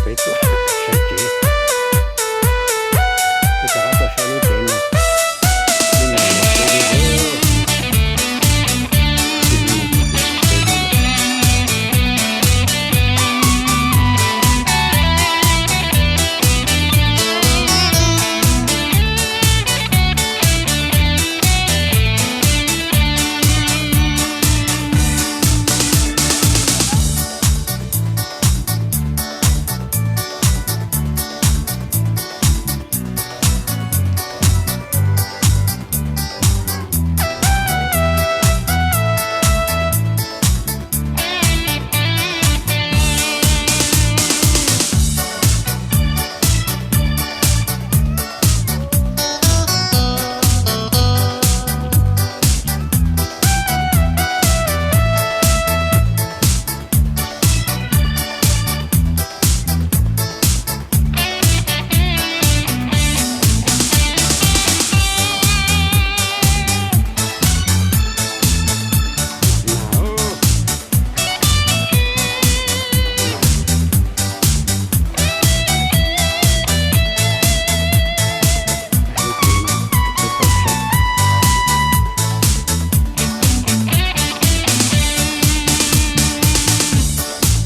peb tuaj saib tsev. Peb rov qab tuaj saib lub tsev no.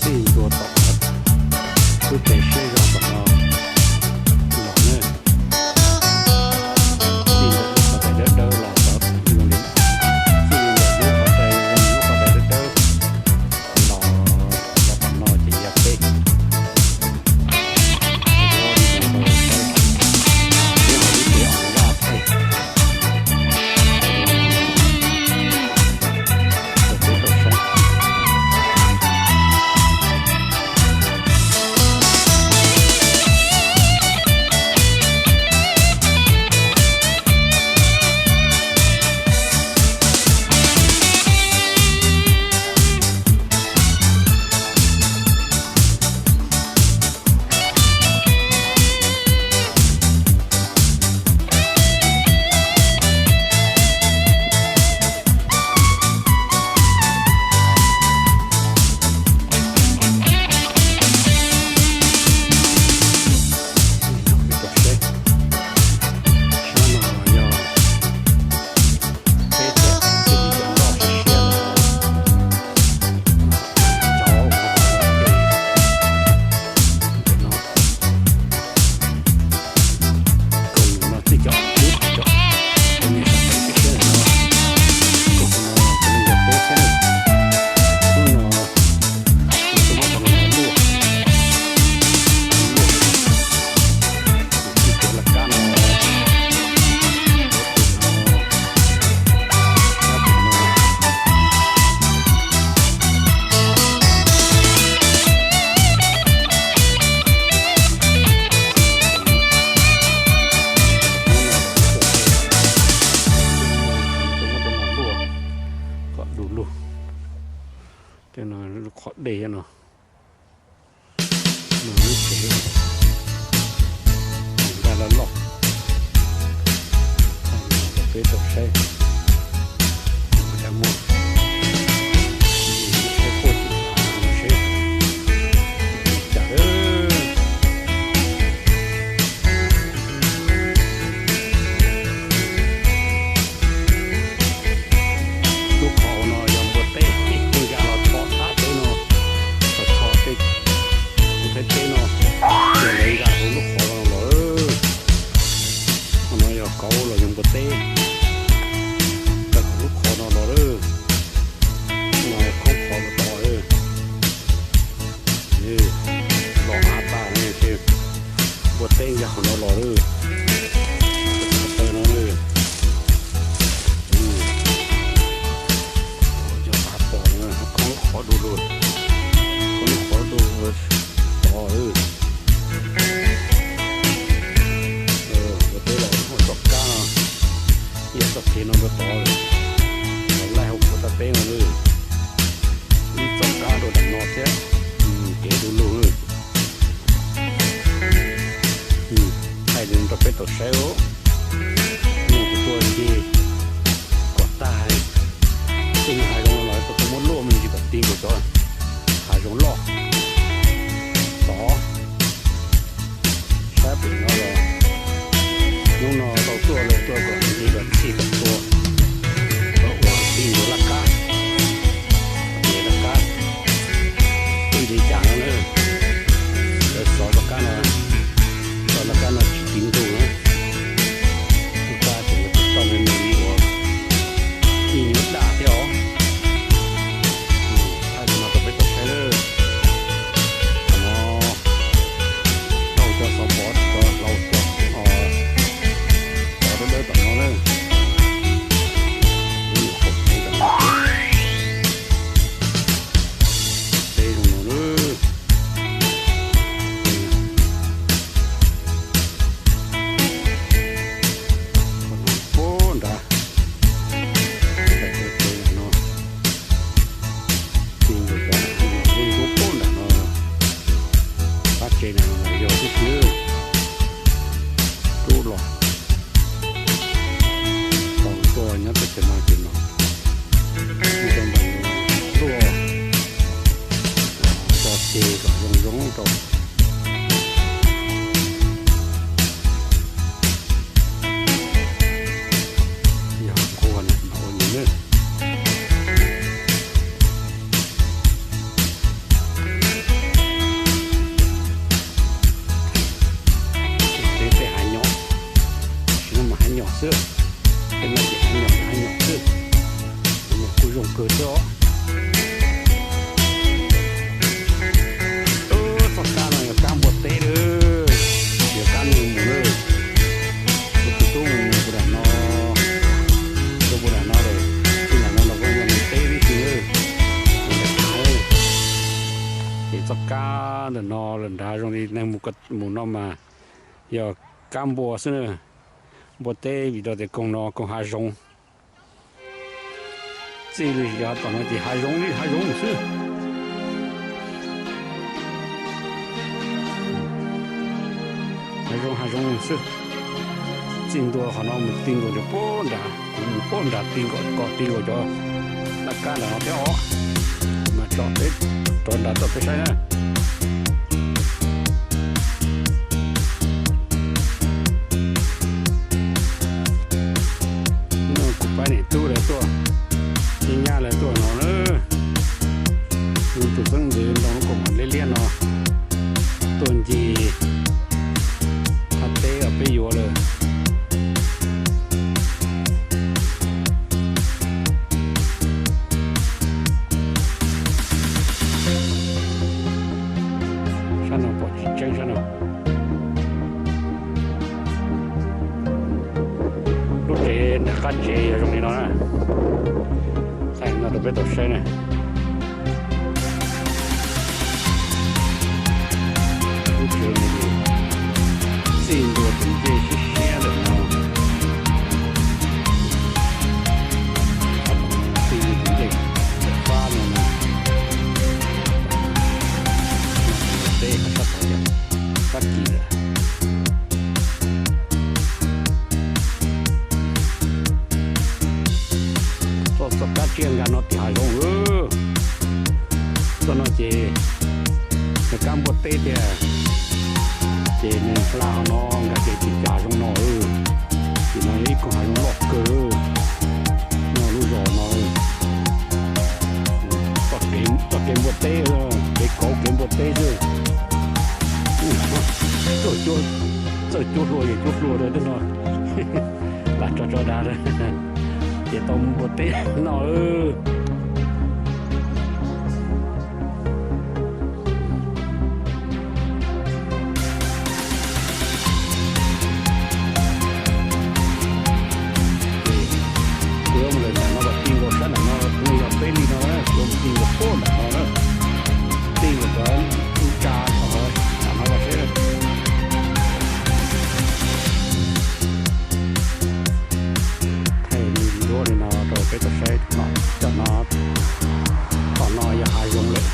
Tij ntua tom lub tsev siab zog tom no los ne. Tij ntawm lub qhov tais dawb dawb los tod, tij ntawm lub qhov tais, lub qhov tais dawb dawb los, los tom no ces yog peb. Kom du lug. Tej no lub qhov dej no. No lub tsev, nqa laj loj, peb tau saib, mus dag muag, saib puag tim seb cas. Lub qhov no yog npua teb, kuj ya los txhom thaj teb no, txhom txhom tej, tej teb no, ces lawv ya hauv lub qhov no los. Qhov no yog kauv los yog npua teb, tawm hauv lub qhov no los lawm. No khoob qhov los tod. Los av tas ces npua teb ya hauv no los lawm. Taw no, cov av pom, khoob qhov du lug, khoob qhov du lug tod. Npua teb los txoj kab no, yog txoj kev no rau tod, los laij hauv kuv thaj teb no lawm. Ib txoj kab rau nram no thiab, kev du lug. Thaij li rau peb tau saib, mus tus tuaj ces kom tag. Tej hav zoov los tau muab luaj me ntsis kom ti nkaus cov hav zoov loj tod. Tej no ces heev nyom heev nyom xwb, heev nyom kuj zoo kawg thiab os. Txoj kab no yog kab npua teb lawm, yog kab neeg mus lawm. Tus tub mus puag nram no, mus puag nram no lawm, txij nram no los kuj yog neeg teb tib si lawm. Ces txoj kab ntawm no lawm nrad zoo li neeg mus no mas yog kab npua xwb na. Npua teb vim rau tias koog no koog hav zoov. Txij li yav tom no ces hav zoov li hav zoov xwb. Hav zoov hav zoov xwb. Txij ntua qhov no mus ti nkaus cov puag nrad, kuv mus puag nrad ti nkaus kom ti nkaus cov laj kab nram no thiab os. Mas tso peb rov nrad tuaj peb saib na. Kuv pab niam tub lawv tuaj, nyab nyab lawv tuaj no na. Kuv tus xeeb ntxwv ntoo lub kaus mom liab liab no tuaj ncig thaj teb os, peb yuav lawm. Sab no pom tsis tseeb sab no. Lub tsev nram qab tsev yog zoo li no na. Thaij no rau peb tau saib na. Lub tsev no txij ntua tus ncej siab siab ntawm no, txij tus ncej ntawm fab no na. Teb sab tod yog fab kis lawm. Txoj kab tsiaj nkag no tim hav zoov. Txoj no ces yog kab npua teb tiag, ces nws hla qhov no nkag ces tim hav zoov no. Tim no yog ib koog hav zoov loj kawg nyob lub zos no. Txoj kev npua teb, kev kauv kev npua teb xwb. Txawj cuab hlua ces cuab hlua rau tej no, lam tso tso dag, ces tau mus npua teb no. Kuv yuav mus lawm nram no los ti nkaus sab nram no, kuv yog peb li no, kuv mus ti nkaus puag nram no na, ti nkaus cov tsa nram no los seb. Thaij li nruab li no rau peb tau saib no, cov no, tom no yog hav zoov lawm,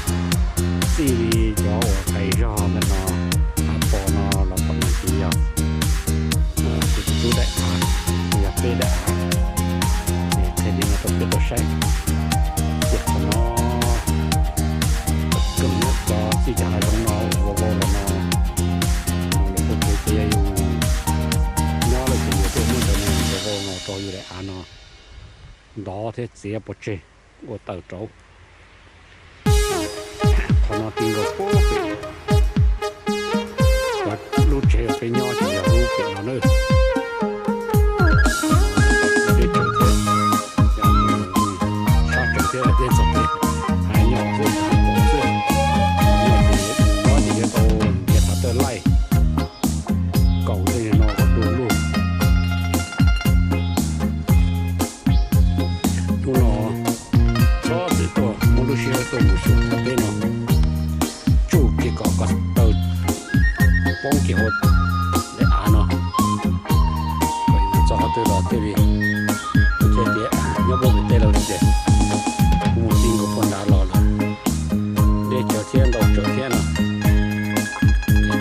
txij li cov uas qais zog ntawm no, hav pos no los tom no ces yog kuv tus tub daim av, yog peb daim av. Thaij li no rau peb tau saib, ces qhov no kawg nyob cov txij cov hav zoov no vau vau los no, lawv kuj pub tias yog yus nyob lawm ces yuav tuaj muab cov no vau vau no rau yus daim av no ntov thiab txiav pov tseg ua taws rauv. Qhov no ti nkaus puag pem, lub tsev uas peb nyob ces yog lub pem no na. Deb tsawv thiab, sab tsawv thiab, deb txog pem, hav nyom xwb, hav pos xwb. Nyob ces yuav tau nrhiav qhov tawj laij kaum tej no kom du lug. Hnub no txhob txwm tuaj, muab lub sij hawm tuaj mus xyuas thaum peb no tsuj kiag kom ko taw poob kiag hauv daim av no, kom yus txog qhov twg los thiaj li, thiaj tias nyob nplooj pem teb lawm tias kuv mus ti nkaus puag nrad los lawm, deb tsawv thiab ntau tsawv thiab no.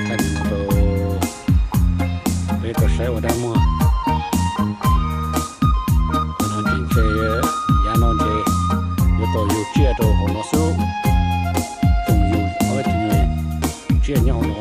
Thaij li no rau peb tau saib ua dab muag. Qhov no tseem tseg, yav no ntshe yuav tau yug tsiaj rau hauv no xwb. Tus yug ob peb tus tsiaj nyob hauv no.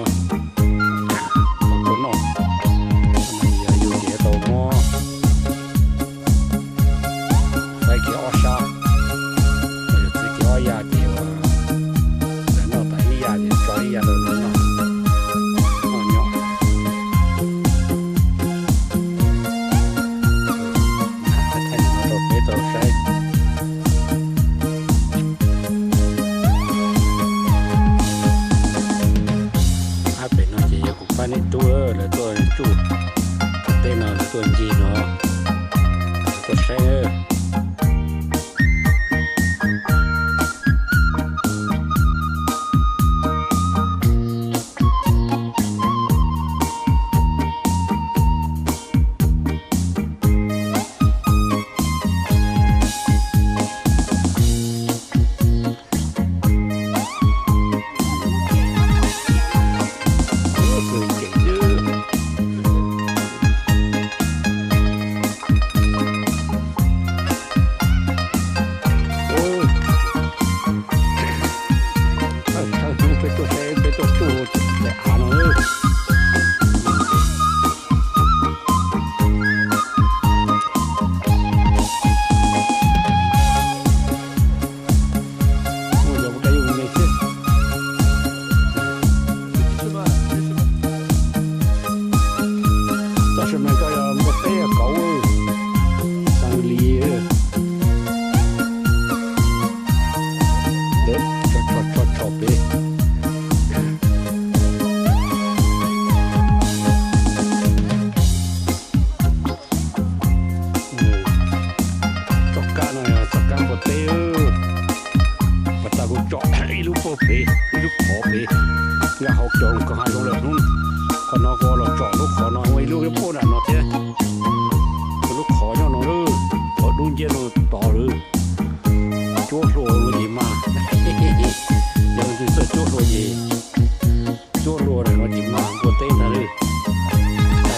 Li, tso tso tso pem. Txoj kab no yog txoj kab npua teb. Pas tas kuv tsom ib lub puag pem, ib lub qhov pem, nkag hauv cov koog hav zoov lawm hnub. Qhov no kuv los tsom lub qhov no ua ib lub puag nram no thiab. Lub qhov nyob no lawm, qhov dub nciab no tod lawm. Cuab hlua no ces mag, yog leej twg txawj cuab hlua ces, cuab hlua no ces mag npua teb ntag lawm.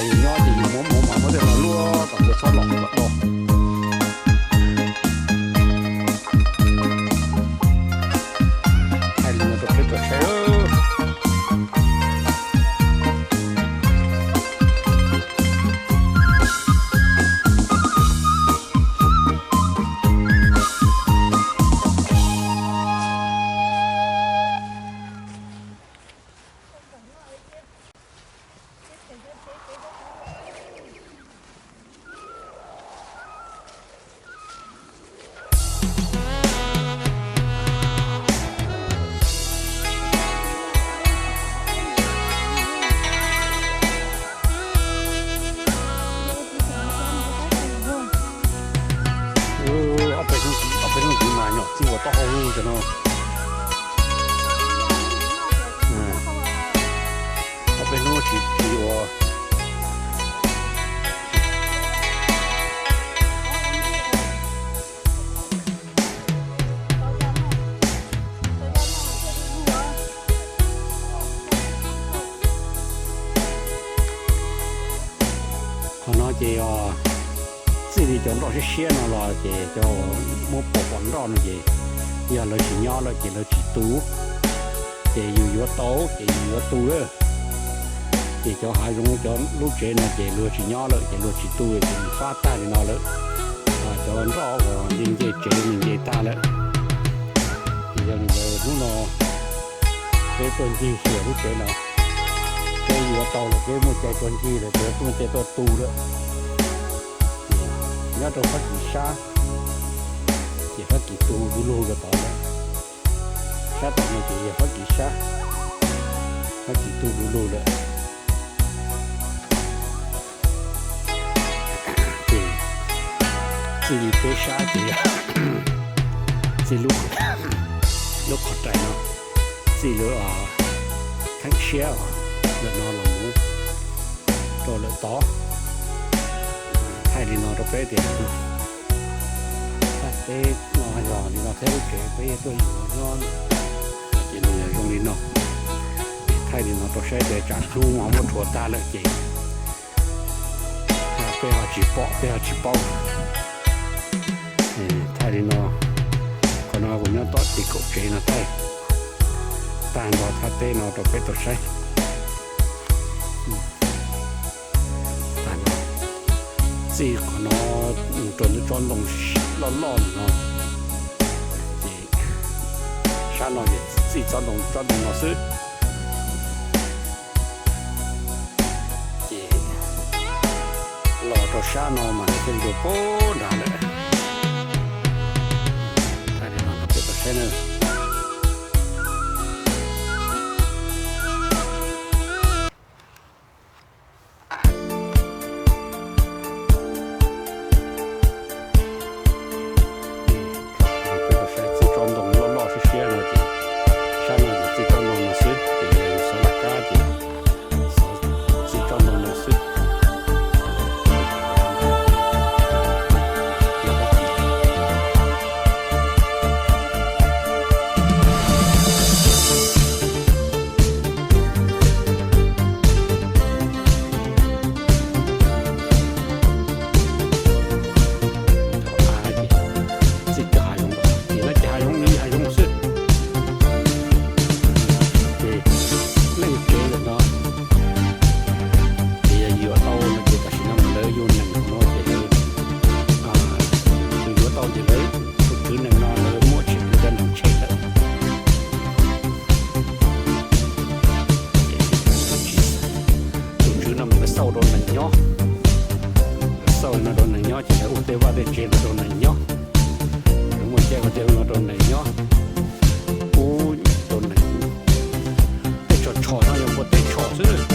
Yus nyob ces yus muab mus mas muab tej no luaj kom npua txhob los kom do. Thaij li no rau peb tau saib. Ob peb hnub tsis mas nyom txij ua taub hau lug cov no. Ob peb hnub tsis tsis ua. Qhov no ces yog txij li cov nroj siab siab no los ces cov muab pom pom nroj no ces yog lawv tsis nyob lawm ces lawv tsis tu. Ces yus yuav tau ces yus yuav tu lawm. Ces cov hav zoov cov lub tsev no ces luag tsis nyob lawm ces luag tsis tu ces nws fab tag li no lawm. Cov nroj uas nce nce tsev nws nce tag lawm. Ces yog li ntawd hnub no peb tuaj ncig xyuas lub tsev no, peb yuav tau lawm, peb muaj cai tuaj ncig lawm, peb muaj cai tuaj tu lawm. Nyob rau Fab Kis sab ces Fab Kis tu du lug rau tod lawm. Sab tom no ces yog Fab Kis sab, Fab Kis tu du lug lawm. Ces txij li peb sab ces yog txij lub qhov rais no, txij lub theem siab ntawm no los mus rau lawm tod. Thaij li no rau peb tias teb no yog li no thiab lub tsev peb tuaj yuav nyob ces nws yog zoo li no. Thaij li no rau saib tias tsam hnub no muab rhuav tag lawm ces peb ho tsis pom peb ho tsis paub. Thaij li no, qhov no kuv nyob tom ces kaum tsev no thaij tag nrho thaj teb no rau peb tau saib. Txij qhov no rau ntawm tsob ntoo loj loj no, ces sab no ces txij tsob ntoo tsob ntoo no xwb. Ces los rau sab no mas thiaj li rau pem nrad lawm. Thaij li no rau peb tau saib na. Peb tau saib txij tsob ntoo loj loj siab siab no ces sab no ces txij tsob ntoo no xwb ces yog yus xov laj kab ces xov txij tsob ntoo no xwb. rau neeg nyob. Muaj caij ua tej no rau neeg nyob, pub rau neeg. Tej tsho tsho no yog npua tes tsho xwb.